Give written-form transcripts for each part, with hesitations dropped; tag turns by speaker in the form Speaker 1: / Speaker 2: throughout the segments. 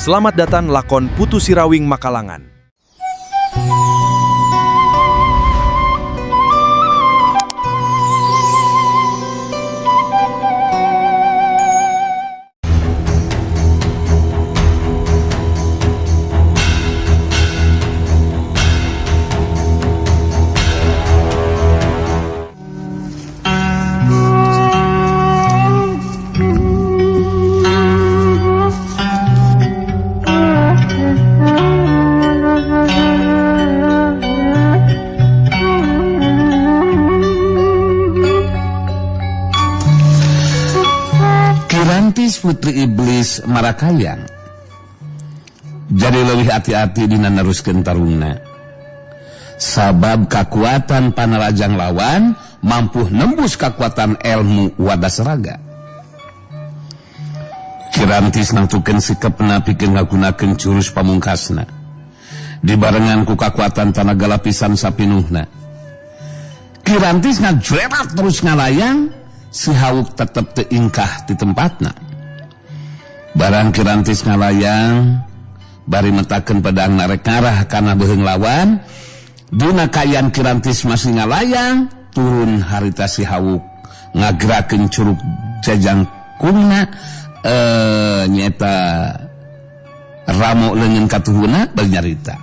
Speaker 1: Selamat datang lakon Putu Sirawing Makalangan.
Speaker 2: Kirantis putri iblis Marakayang jadi leuwih hati-hati dina neruskeun tarungna. Sabab kakuatan panarajang lawan mampu nembus kakuatan ilmu wadasraga. Kirantis nangtukeun sikepna pikeun ngagunakeun jurus pamungkasna. Dibarengan ku kakuatan tanaga lapisan sapinuhna. Kirantis ngajrerat terus ngalayang, si Hawuk tetep teu ingkah di tempatna. Barang Kirantis ngalayang bari metakeun pedang narek ngarah kana beuheung lawan, dina kaayaan Kirantis masih ngalayang, turun harita si Hawuk ngagerakeun curug jajangkungna nyaeta ramo leungeun katuhuna bari nyarita.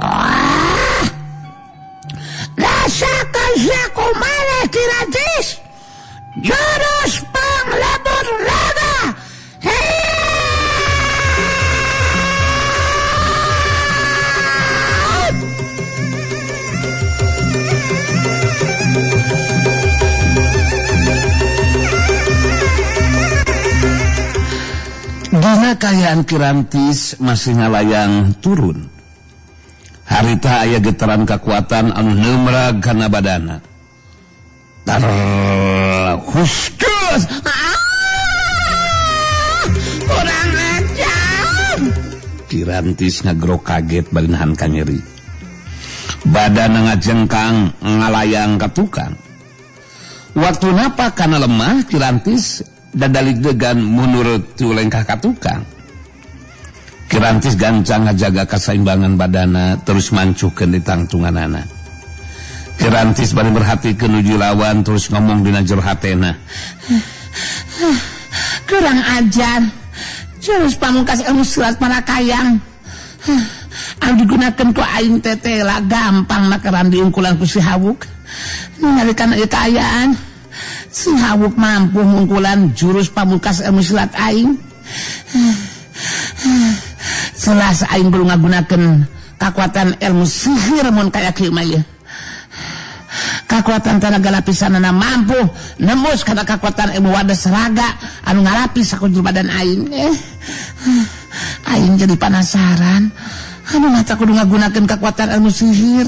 Speaker 3: Ah! Rasakan sakumaha Kirantis! Jurus panglebur raga.
Speaker 2: Dina kaayaan Kirantis masih ngalayang turun. Harita aya getaran kakuatan anu neumrag kana badana. Terhuskus.
Speaker 3: Ah, kurang ajar.
Speaker 2: Kirantis ngagro kaget bari nahan kanyeri. Badana ngajengkang ngalayang ka tukang. Waktu napa kana lemah Kirantis dadalik degan mundur tu lengkah ka tukang. Kirantis gancang ngajaga kasaimbangan badana terus mancuhkeun di tangtunganana. Kirantis bari merhatikeun nuju lawan terus ngomong dina jero hatena.
Speaker 3: Kurang ajar. Jurus pamungkas ilmu silat Marakayang anu digunakeun ku aing teh lah gampang nakeran diungkulan ku si Hawuk. Ningalikan ieu kaayaan, si Hawuk mampu ngungkulan jurus pamungkas ilmu silat aing. Jelas aing perlu ngagunakeun kakuatan ilmu sihir mun kaya kieu mah ieu. Kakuatan tenaga lapisanana mampu nembus kana kakuatan ilmu wadasraga anu ngalapis sakujur badan aing. Aing jadi penasaran. Anu mata kudu ngagunakeun kakuatan ilmu sihir.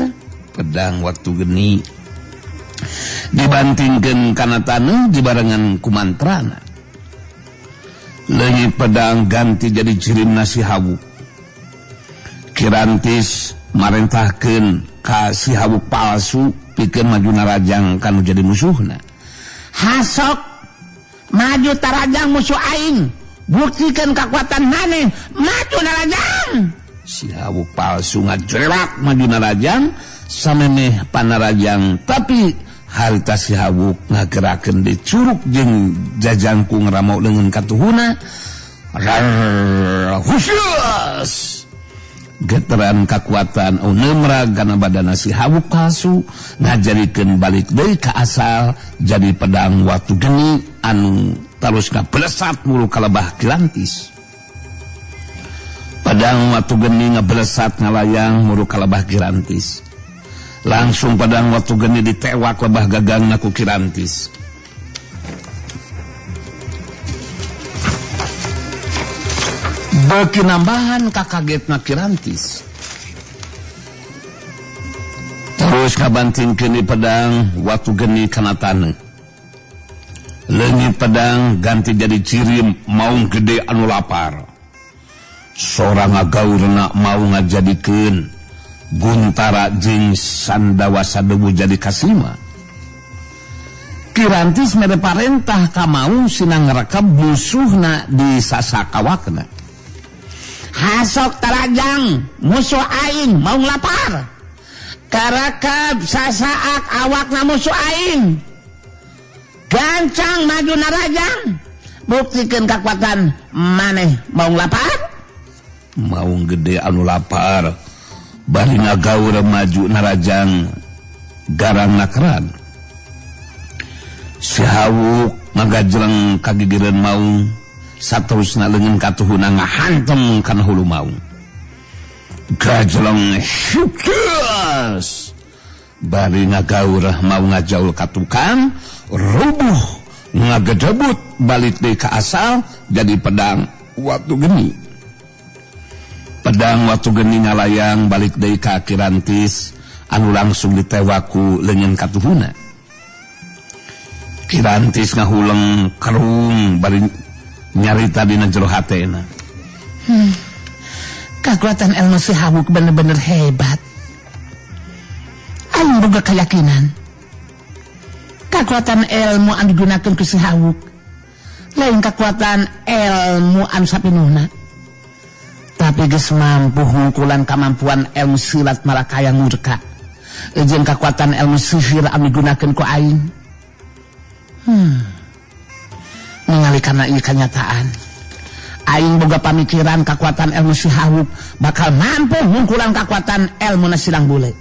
Speaker 2: Pedang waktu geni dibantingkeun kana taneuh dibarengan ku mantrana. Leungit pedang ganti jadi jirimna si Hawuk. Kirantis marentahkeun ka si Hawuk palsu pikeun maju narajang kanu jadi musuhna.
Speaker 3: Hasok maju tarajang musuh aing, buktikan kekuatan maneh, maju narajang.
Speaker 2: Si Hawuk palsu ngajrelak maju narajang samemeh panarajang, tapi harita si Hawuk ngagerakeun di curug jeung jajangkung ramo leungeun katuhuna. Husyus! Geteran kakuatan unemrag kana badana si Hawuk palsu ngajarikeun balik deui ka asal jadi pedang watu geni anu tarus ngabelesat mulu kalebah Kirantis. Pedang watu geni ngabelesat ngalayang mulu kalebah Kirantis. Langsung pedang watu geni ditewak lebah gagangna ku Kirantis. Beuki nambahan kakagetna Kirantis. Terus kabantingkeun di pedang watu geni kana taneuh. Leungit pedang ganti jadi cirim maung gede anu lapar. Sora ngagaurna mau ngajadikeun Guntara jeung Sandawa Sadewu jadi kasima. Kirantis mere parentah ka maung sina ngrekeb musuhna di sasakawakna.
Speaker 3: Hasok tarajang musuh aing mau lapar. Karakab sasaak awakna musuh aing. Gancang maju narajang. Buktikeun kakuatan maneh mau lapar.
Speaker 2: Maung gede anu lapar. Bari ngagaur maju narajang garang nakeran. Si Hawuk ngagajleng kagigireun maung saterusna leungeun katuhuna ngahantem kana hulu maung. Gajleng syukes. Bari ngagaur maung ngajaul ka tukang, rubuh ngagedebut balik deui ka asal jadi pedang watu geni. Pedang watu geni ngalayang balik deui ka Kirantis anu langsung ditewaku leungeun katuhuna. Kirantis ngahuleng kerung bari nyarita dina jero hatena.
Speaker 3: Kekuatan ilmu si Hawuk bener-bener hebat. Aing boga keyakinan. Kekuatan ilmu anu digunakeun ku si Hawuk lain kekuatan ilmu anu sapinuhna. Tapi geus mampu ngungkulan kemampuan ilmu silat Marakaya Murka. Jeung kekuatan ilmu sihir anu digunakeun ku aing. Ningali kana ieu kanyataan. Aing boga pamikiran kekuatan ilmu si Hawuk bakal mampu ngungkulan kekuatan ilmu na Silang Bule.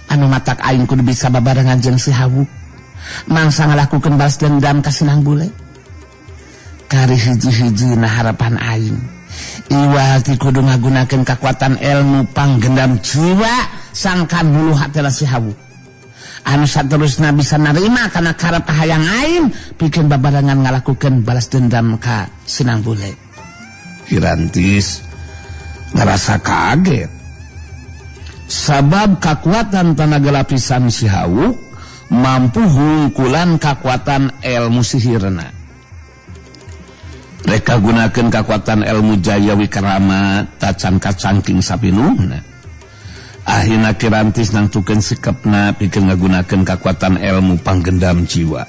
Speaker 3: Anu matak aing kudu bisa babarengan jeung si Hawuk. Mangsa ngalakukeun balas dendam ka Sinang Bule. Kari hiji-hiji na harapan aing. Iwal ti kudu ngagunakeun kekuatan ilmu panggendam jiwa sangkan bulu hatela si Hawuk. Anu saterusna bisa narima kana karep kahayang aing pikeun babarengan ngalakukeun balas dendam ka Sinang Bule.
Speaker 2: Kirantis ngerasa kaget. Sabab kakuatan tanaga lapisan si Hawuk mampu hungkulan kakuatan ilmu sihirna. Reka gunakeun kakuatan ilmu Jaya Wikrama tacan kacangking sapinuhna. Akhirna Kirantis nangtukeun sikepna pikeun ngagunakeun kakuatan ilmu panggendam jiwa.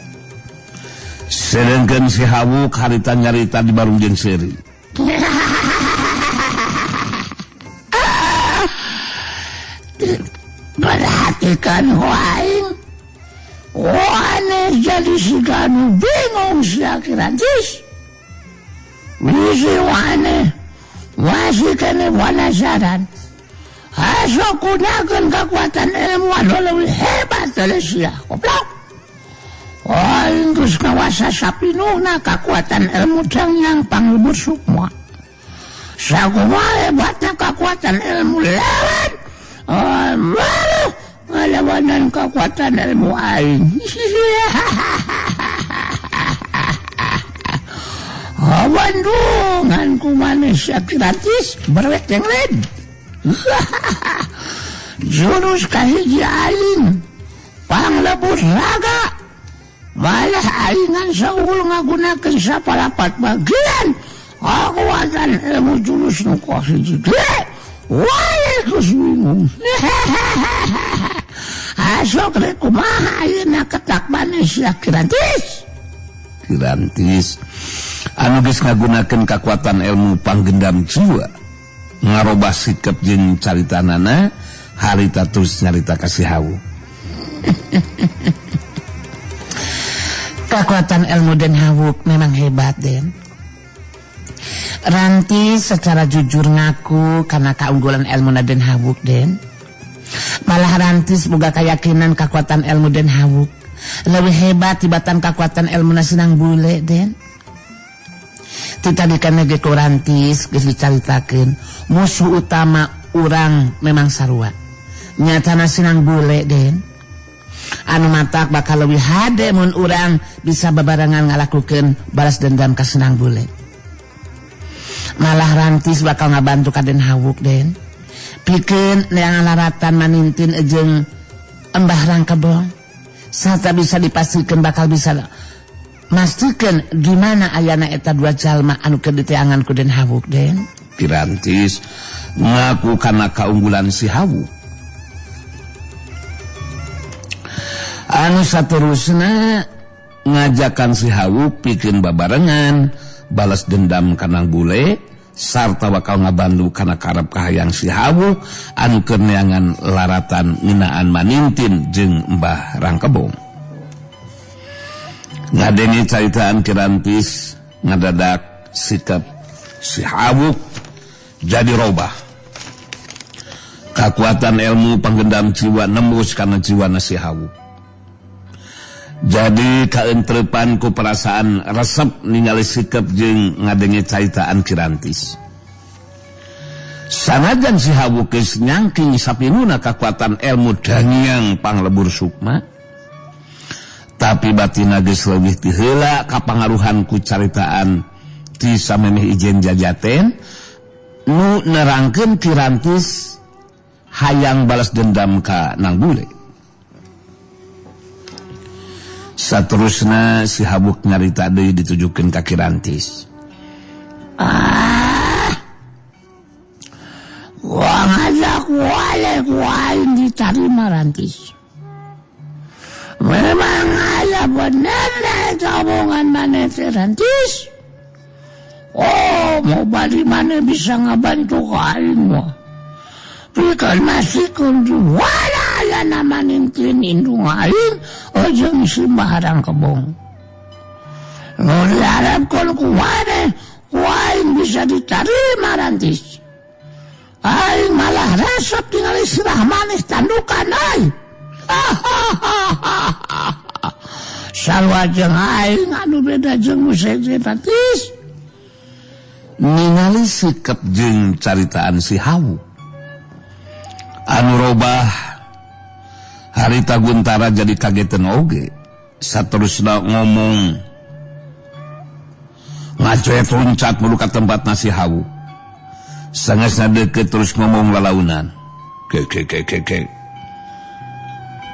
Speaker 2: Sedengkeun si Hawuk harita nyarita di barung jeung seuri.
Speaker 3: Perhatikan aing. Wane jadi si anu bingung sia Kirantis. Wisi wane masih kene penasaran. Asok gunakan kekuatan ilmu anu leuwih hebat dari sia. Goblok. Aing geus ngawasa sapinuhna kekuatan ilmu Dangyang Panglebur Sukma. Sakumaha hebatna kekuatan ilmu lawan. Malah ngalawanan kekuatan ilmu aing. Bandungan ku manusia gratis berwek yang lain. Jurus kahiji aing panglebur raga. Malah aingan saul ngagunakeun sapalapat bagian kekuatan ilmu jurus nu kahiji ge. Wah, geus bingung. Asok rek kumaha ayeuna ketak manusia Kirantis.
Speaker 2: Kirantis anu geus ngagunakeun kakuatan ilmu panggendam jiwa ngarobah sikep jeung caritanana harita terus nyarita ka si Hawuk.
Speaker 3: Kekuatan ilmu Den Hawuk memang hebat, Den. Ranti secara jujur ngaku karena keunggulan ilmu Den Hawuk, Den. Malah Rantis boga keyakinan kekuatan ilmu Den Hawuk lebih hebat tibatan kekuatan ilmu Sinang Bule, Den. Tadi kana ge ku Rantis geus dicaritakeun musuh utama urang memang sarua. Nyatana Sinang Bule, Den. Anu matak bakal leuwih hade mun urang bisa babarengan ngalakukeun balas dendam ka Sinang Bule. Malah Rantis bakal ngabantu ka Den Hawuk, Den. Pikeun neangan laratan manintin jeung Embah Rangkebong. Sarta bisa dipastikan bakal bisa mastikeun di mana ayana eta dua jalma anu keur diteangan ku Den Hawuk, Den.
Speaker 2: Kirantis ngaku kana kaunggulan si Hawuk. Anu saterusna ngajakan si Hawuk pikeun babarengan balas dendam kanang bule Sarta bakal ngabantu kana karep kahayang si Hawuk anu keur neangan laratan ngeunaan Manintin jeung Mbah Rangkebong. Ngadenge caritaan Kirantis ngadadak sikap si Hawuk jadi robah. Kakuatan ilmu panggendam jiwa nembus kana jiwana si Hawuk. Jadi kaentrepan ku perasaan resep ningali sikap jeung ngadenge caritaan Kirantis. Sanajan si Hawuk geus nyangking sapinuna kakuatan ilmu dangiang panglebur sukma, tapi batina geus leuwih ti heula kapangaruhan ku caritaan ti samemeh ijen jajaten nu nerangkeun Kirantis hayang balas dendam ka Nang Bule. Saterusna si Hawuk nyarita deui ditujukeun ka Kirantis.
Speaker 3: Ah. Wah ngajak wale aing ditarima Rantis. Memang aya bener eta omongan maneh teh Rantis. Oh, mau bali maneh bisa ngabantu ka aing mah. Pikeun masikeun juara aya nama nintin indung aing jeung si Mbah Rangkebong. Nu diharapkeun ku maneh, ku aing bisa ditarima Rantis. Aing malah resep tingali sirah maneh tandukan aing. Sarua jeung aing anu beda jeung nu sejen Rantis.
Speaker 2: Ningali sikap jeung caritaan si Hawuk anu robah, harita Guntara jadi kagetan oge. Saterusna ngomong ngacoet loncat meluka tempat nasi Hawuk. Sangesna deukeut terus ngomong lalaunan. Ke ke ke ke ke.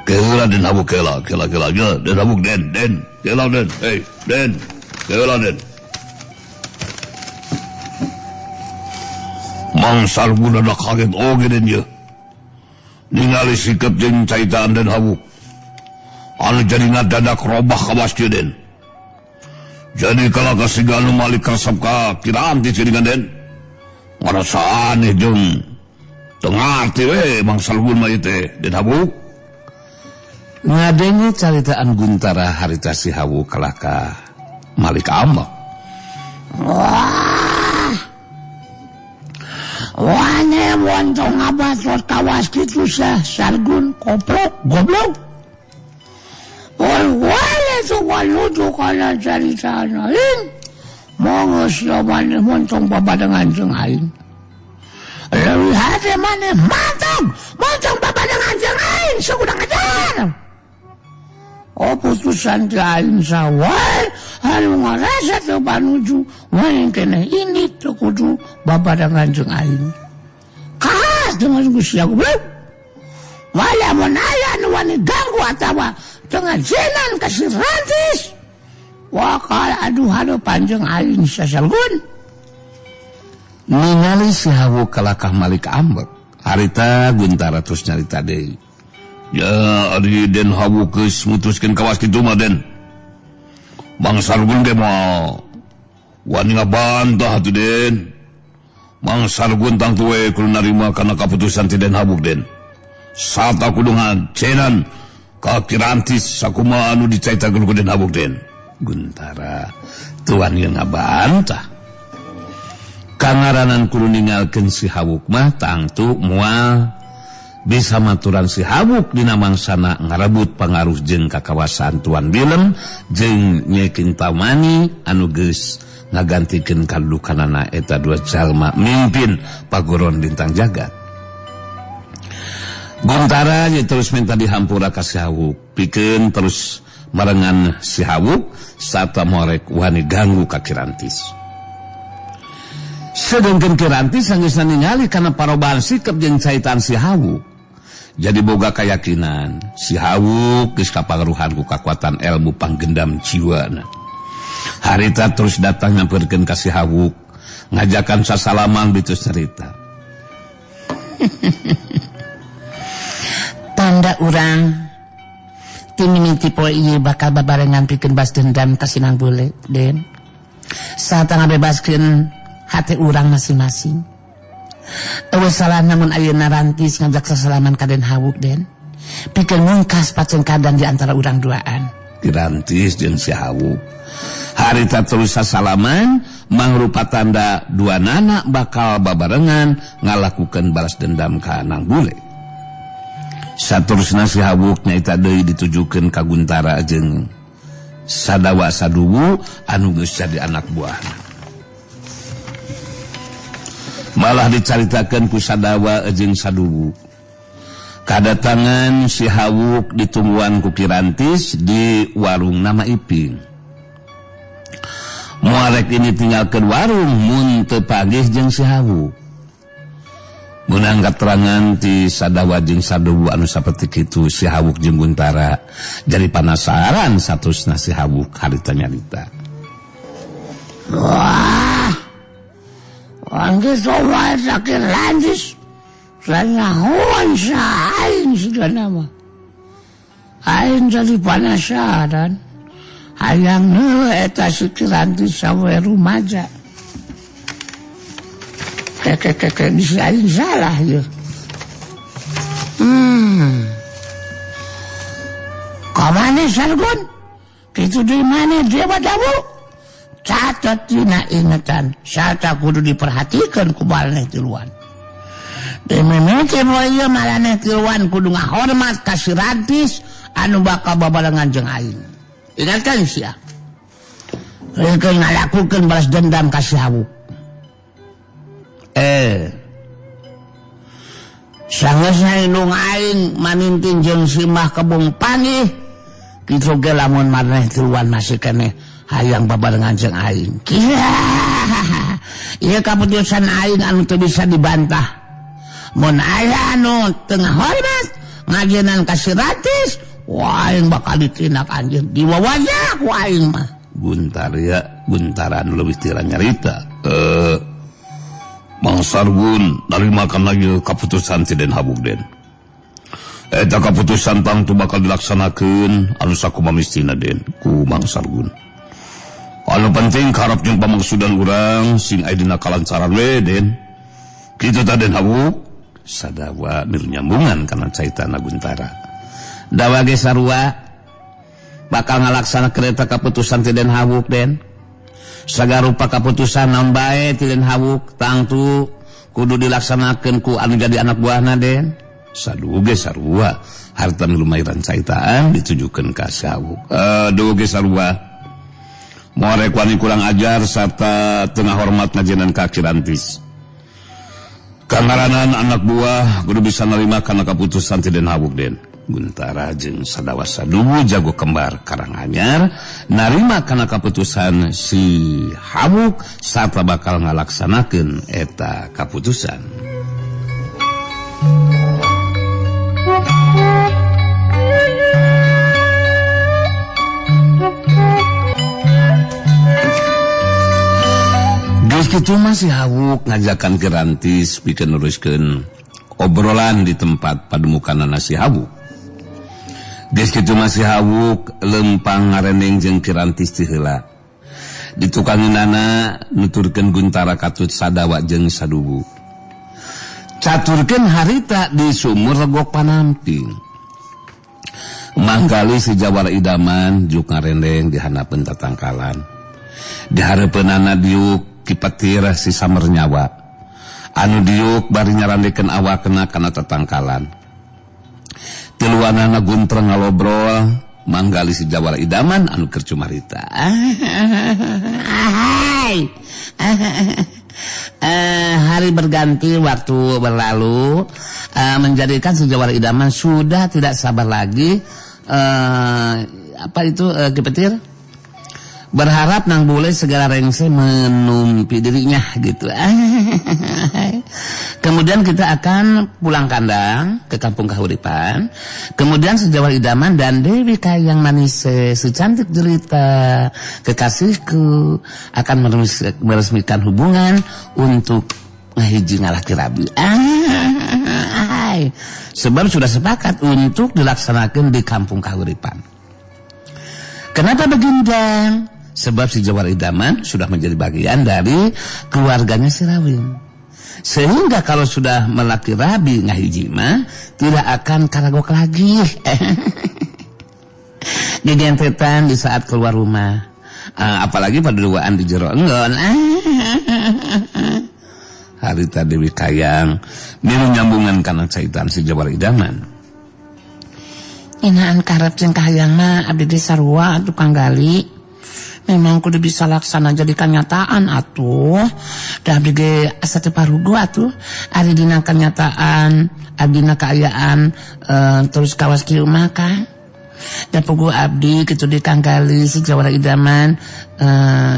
Speaker 2: Keula den Hawuk kela kela kela ya den Hawuk den den kela den hey den kela den. Mang Sargun ada kaget oge den ye. Ningali sikap jeung caitaan den Hawuk. Anu jadi ngadadak robah kawas kieu den. Jadi kalau kasiga anu malik resep ka Kirantis geuningan den. Ngarasa aneh jeung teu ngarti we Mang Sargun mah ieu teh den Hawuk. Ngadenge caritaan Guntara harita si Hawuk kalah ka Malik ambek.
Speaker 3: Wah. Wane montong ngabacot kawas kitu sah Sargun koplok goblok. Oi wale tu waludu kana caritaan aing. Monggo sia maneh montong babadengan jeung aing. Leuwih hade maneh mantong, montong babadengan jeung aing sakuda ngajar. Oh putusan ti aing sawae anu ngarasa teu panuju wae keneh ini teu kudu babadengan jeung aing. Kaas dengan Gusti goblok. Wala mun aya nu wani ganggu atawa teu ngajinan ka si Rantis. Wakal aduh halo panjang aing sasalgun.
Speaker 2: Ningali si Hawuk kalakah Malik ambek. Harita Guntara terus nyarita deui. Ya ari den Hawuk geus mutuskeun kawas kitu mah den. Mang Sargun ge moal wani ngabantah atuh den. Mang Sargun tangtu we kudu narima kana kaputusan ti den Hawuk den. Sarta kudu ngajenan ka Kirantis sakumaha anu dicaitakeun ku den Hawuk den. Guntara tuan ieu ngabantah. Kangaranan kudu ninggalkeun si Hawuk mah tangtu moal bisa maturan si Hawuk dina mangsana ngarebut pangaruh jeung kakawasan Tuan Bilem jeung Nyai Kintamani anu geus ngagantikeun kadudukanana eta dua jalma mimpin paguron lintang jagat. Guntara ye terus minta dihampura ka si Hawuk pikeun terus marengan si Hawuk sarta morek wani ganggu ka Kirantis. Sedengkeun Kirantis sanggeusna ningali kana parobahan sikap jeung caitan si Hawuk. Jadi boga kayakinan si Hawuk geus kapangaruhan ku kakuatan ilmu panggendam jiwana. Harita terus datang nyamperkeun ka si Hawuk, ngajakan sasalaman bitus cerita.
Speaker 3: Tanda urang timimiti poe ieu bakal babarengan pikeun bas dendam ka Sinang Bule, Den. Sarta ngabebaskeun hate urang masing-masing. Eueuh salah namun ayeuna Rantis ngajak sasalaman ka Den Hawuk Den. Pikeun ngungkas pacengkadan di antara urang duaan.
Speaker 2: Kirantis jeung si Hawuk. Harita terus sasalaman mangrupa tanda dua nana bakal babarengan ngalakukeun balas dendam ka Nang Bule. Saterusna si Hawuk nyaita deui ditujukeun ka Guntara jeung Sadawa Saduwu anu geus jadi anak buahna. Malah dicaritakeun ku Sadawa jeung Saduwu. Kadatangan si Hawuk ditungguan ku Kirantis di warung nama Iping. Muarek ini tinggalkeun warung mun teu pagih jeung si Hawuk. Meunang katerangan ti Sadawa jeung Saduwu anu saperti kitu si Hawuk jeung Guntara jadi panasaran satusna si Hawuk harita nyarita.
Speaker 3: Wah, geus wae sakieu lanjis. Sanyahoan sa aing sigana mah. Aing jadi panasaran. Hayang heuh eta si Kirantis sawe rumaja. Keke bisa aing salah ya. Kamane Sargun? Kitu di mana dia badawu? Catet dina ingetan, sarta kudu diperhatikan ku maraneh tiluan. Dimimiti poe ieu maraneh tiluan kudu ngahormat ka si Rantis anu bakal babarengan jeung aing. Ingatkan sia. Reukeun ngalakukeun balas dendam ka si Hawuk. Sangeusna indung aing manintin jeung Simah Kebung panggih kitu ge lamun maraneh tiluan masih keneh hayang babarengan jeung aing. Ieu kaputusan aing anu teu bisa dibantah. Mun aya anu teu ngahormat ngajenan ka si Rantis, wah aing bakal ditindak anjeun diwawajah ku aing mah.
Speaker 2: Guntara Guntara anu leuwih tira nyarita. Mang Sargun narima kana ieu kaputusan ti Den Hawuk Den. Eta kaputusan tangtu bakal dilaksanakeun anu sakumaha mistina Den ku Mang Sargun. Anu penting karep jeung pamangsudan urang sing aya dina kalancaran we Den. Kitu ta Den Hawuk. Sadawa milu nyambungan kana caitana Guntara.
Speaker 3: Dawa ge sarua bakal ngalaksanakeun eta kaputusan ti Den Hawuk Den. Sagarupa kaputusan naon bae ti Den Hawuk tangtu kudu dilaksanakeun ku anu jadi anak buahna Den.
Speaker 2: Saduh ge sarua harta milu mairan caitaan ditujukeun ka si Hawuk. Duh ge sarua. Moarek wani kurang ajar sarta teu ngahormat ngajenan ka Kirantis. Kangaranan anak buah kudu bisa nerima kana kaputusan ti Den Hawuk Den. Guntara jeung Sadawa Saduwu jago kembar Karanganyar narima kana kaputusan si Hawuk sarta bakal ngalaksanakeun eta kaputusan. Geus kitu mah si Hawuk ngajakan Kirantis pikeun neruskeun obrolan di tempat pademukanana si Hawuk. Geus kitu mah si Hawuk lempang ngareneng jeung Kirantis ti heula. Ditukangeunana nuturkeun Guntara katut Sadawa jeung Saduwu. Caturkeun harita di sumur Legok Panamping. Manggali si Jawara Idaman juk ngarendeng di handapeun tatangkalan. Di hareupeunana diuk kipetir si Samer Nyawa. Anu diuk bari nyarandekeun awakna kana tatangkalan. Tiluanana guntreng ngalobrol manggali si Jawara Idaman anu keur cumarita.
Speaker 3: Hari berganti, waktu berlalu, menjadikan si Jawara Idaman sudah tidak sabar lagi. Apa itu kipetir? Berharap Nang Bule segera rengse menumpi dirinya gitu. Kemudian kita akan pulang kandang ke kampung Kahuripan. Kemudian Sejawara Idaman dan Dewi Kayang Manis secantik jelita kekasihku akan meresmikan hubungan untuk ngahiji ngalah kirabi. Sebab sudah sepakat untuk dilaksanakan di kampung Kahuripan. Kenapa begindang? Sebab si Jawara Idaman sudah menjadi bagian dari keluarganya si Rawing. Sehingga kalau sudah melaki rabi ngahiji mah tidak akan karagok lagi. Digentetan di saat keluar rumah. Apalagi paduaan di jero enggon. Harita Dewi Kayang milu nyambungan kana caitan si Jawara Idaman. Inaan karep jeung kahayang mah abdi di sarua tukang gali. Memang kudu bisa laksana jadi kenyataan atuh. Da abdi ge asa teu parugu atuh. Ari dina kenyataan, abdina kaayaan terus kawas kieu mah kan. Da puguh abdi kitu di Kang Gali si Jawara Idaman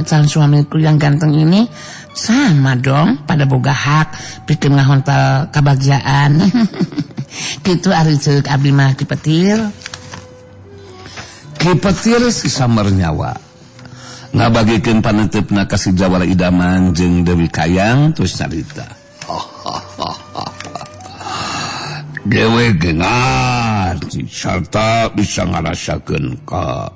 Speaker 3: calon suamiku yang ganteng ini sama dong pada boga hak pikeun ngahontal kabagjaan. Kitu ari ceuk abdi mah Ki Petir.
Speaker 2: Ki Petir si samar nyawa ngabagikeun paneuteup ka si Jawara Idaman jeung Dewi Kayang terus nyarita. Dewe gengar sarta bisa ngarasakeun ka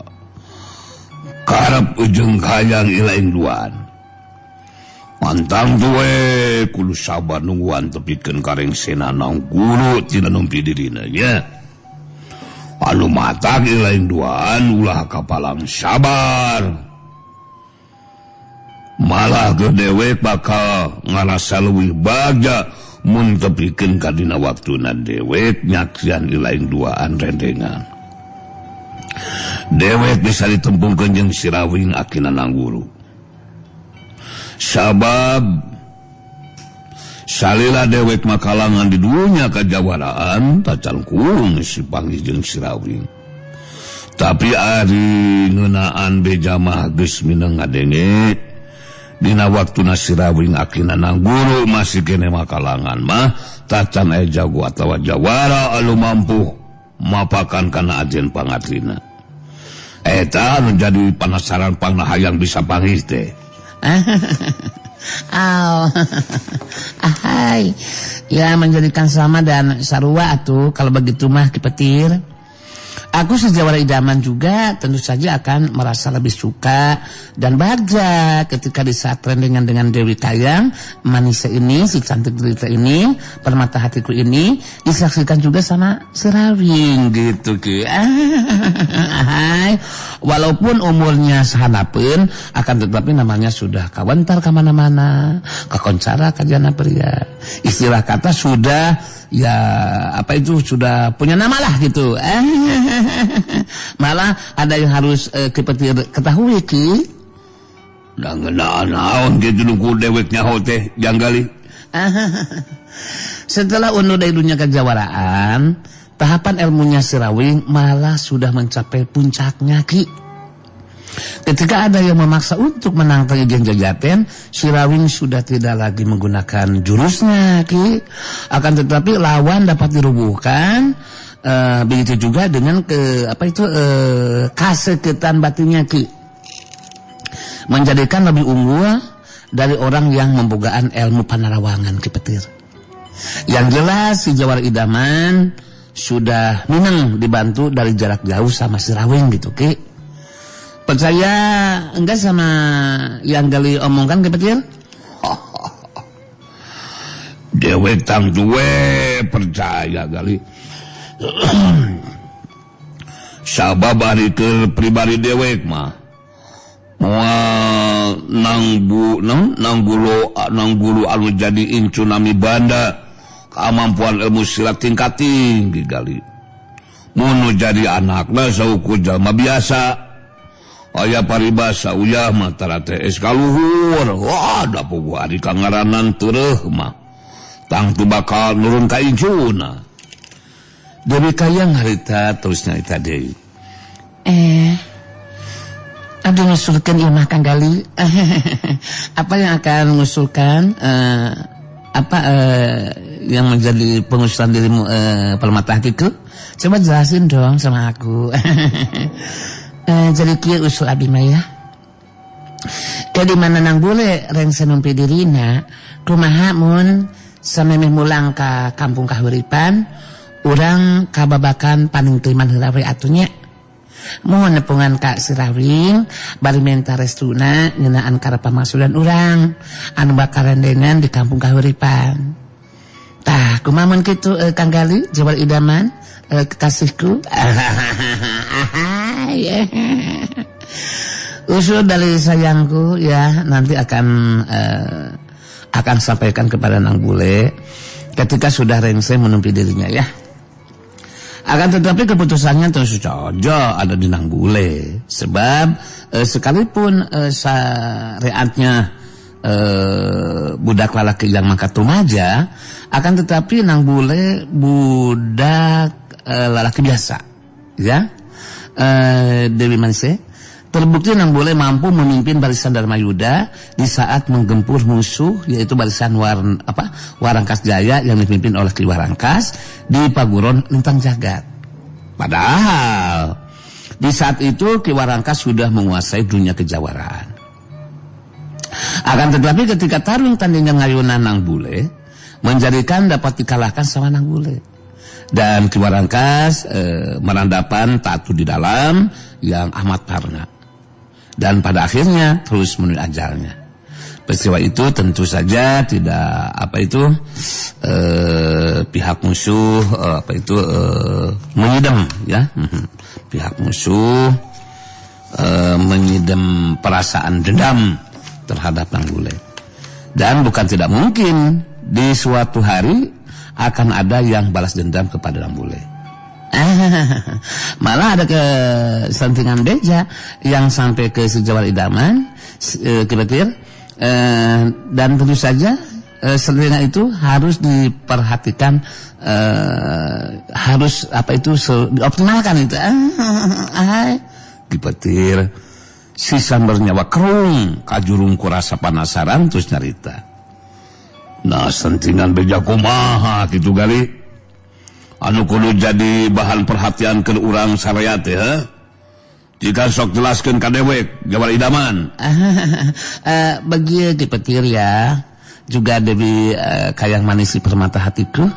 Speaker 2: karep ujung hayang ilaing duan. Pantang duwe kudu sabar nungguan tepikeun karengsena nang guru tina numpi dirina nya. Anu matak ilaing duan ulah kapalang sabar. Malah ge dewek bakal ngarasa leuwih bagja mun tepikeun ka dina waktuna dewek nyaksian ilaing duaan rendengan. Dewek bisa ditempungkeun jeung si Rawing akina nang guru. Sabab salila dewek makalangan di dunya kajawaraan tacan kurung si panggih jeung si Rawing. Tapi ari ngeunaan beja mah geus mineng ngadenge dina waktuna si Rawing akina nang guru masih kene makalangan mah tacan aya jago atawa jawara anu mampu mapakan kana ajen pangatrina. Eta anu jadi panasaran pangna hayang bisa panggih teh.
Speaker 3: Aw. Ahai. Ya menjadikan sama dan sarua atuh kalau begitu mah Ki Petir. Aku si Jawara Idaman juga tentu saja akan merasa lebih suka dan bahagia ketika di saat rendengan dengan Dewi Kayang, Manisa ini, si cantik derita ini, permata hatiku ini disaksikan juga sama si Rawing gitu Ki. Walaupun umurnya sahanapeun, akan tetapi namanya sudah kawentar kemana-mana, kakoncara kajana pria. Istilah kata sudah ya apa itu sudah punya nama lah gitu. Malah ada yang harus Ki Petir ketahui Ki.
Speaker 2: Da ngeunaan naon kitu nunggu dewek nyaho teh janggali.
Speaker 3: Setelah undur dari dunia kejawaraan, tahapan ilmunya si Rawing malah sudah mencapai puncaknya Ki. Ketika ada yang memaksa untuk menantang Ijen Jajaten, si Rawing sudah tidak lagi menggunakan jurusnya Ki. Akan tetapi lawan dapat dirubuhkan. Begitu juga dengan kaseketan batinnya Ki, menjadikan lebih unggul dari orang yang membogaan ilmu panarawangan Ki Petir. Yang jelas si Jawara Idaman sudah mineng dibantu dari jarak jauh sama si Rawing gitu Ki. Percaya enggak sama yang Gali omongkan Ki Petir?
Speaker 2: Dewek tang duwe percaya Gali. Sabab ari keur pribadi dewek mah moal nang guru anu jadi incu nami banda kamampuan ilmu silat tingkat tinggi Gali. Mun jadi anakna saukur jalma biasa. Aya paribasa uyah mah tara teh es kaluhur. Wah da puguh ari kangaranan tereuh mah tangtu bakal nurun ka incuna.
Speaker 3: Dewi Kayang harita terus nyarita deui. Abdi ngusulkeun ieu mah Kang Gali. Apa yang akan mengusulkan yang menjadi pengusulan dirimu permata hatiku? Coba jelasin dong sama aku. Jadi kieu usul abdi mah ya. Ke di mana nang bule rengse numpi dirina, kumaha mun samemeh mulang ka kampung kahuripan, urang kababakan panungtiman heula we atuh nya. Mohon nepungan Kak Sirawing bari minta restuna ngeunaan karep pamasudan urang anu bakarendengan di kampung Kahuripan. Tah, kumaha mun kitu Kang Gali Jawara Idaman kekasihku. Usul dari sayangku ya nanti akan sampaikan kepada Nang Bule ketika sudah rengse menumpi dirinya ya. Akan tetapi keputusannya terus saja ada di Nang Bule. Sebab sekalipun syariatnya budak lalaki yang mangkat rumaja, akan tetapi Nang Bule budak lalaki biasa ya. Dewi Manse terbukti Nang Bule mampu memimpin barisan Dharma Yuda di saat menggempur musuh, yaitu barisan Warangkas Jaya yang dipimpin oleh Ki Warangkas di Paguron Lintang Jagat. Padahal di saat itu Ki Warangkas sudah menguasai dunia kejawaraan. Akan tetapi ketika tarung tandingan ngayunan Nang Bule menjadikan dapat dikalahkan sama Nang Bule. Dan Ki Warangkas merandapan tatu di dalam yang amat parna. Dan pada akhirnya terus menuju ajalnya. Peristiwa itu tentu saja tidak pihak musuh menyidem ya. Pihak musuh menyidem perasaan dendam terhadap Nang Bule. Dan bukan tidak mungkin di suatu hari akan ada yang balas dendam kepada Nang Bule. Malah ada kesentingan beja yang sampai ke si Jawara Idaman Kipetir, dan tentu saja sentingan itu harus diperhatikan, harus dioptimalkan itu. Kipetir si bernyawa kerung kajurung kurasa penasaran terus nyarita. Nah sentingan beja kumaha gitu gali. Anu kudu jadi bahan perhatian ke urang saraya teh, ha? Jika sok jelaskeun ka dewek Jawara Idaman. Bagi Kipetir ya, juga Dewi Kayang Manisi Permata Hatiku.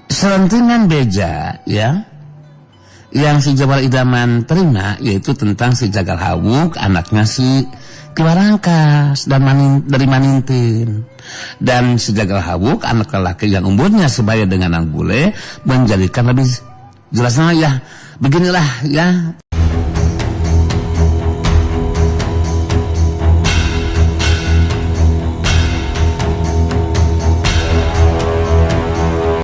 Speaker 3: Selentingan beja ya yang si Jawara Idaman terima yaitu tentang si Jagal Hawuk, anaknya si Ki Warangkas dan dari Manintin. Dan si Jagal Hawuk, anak lelaki yang umurnya sebaya dengan Nang Bule, menjadikan lebih jelasnya ya beginilah ya.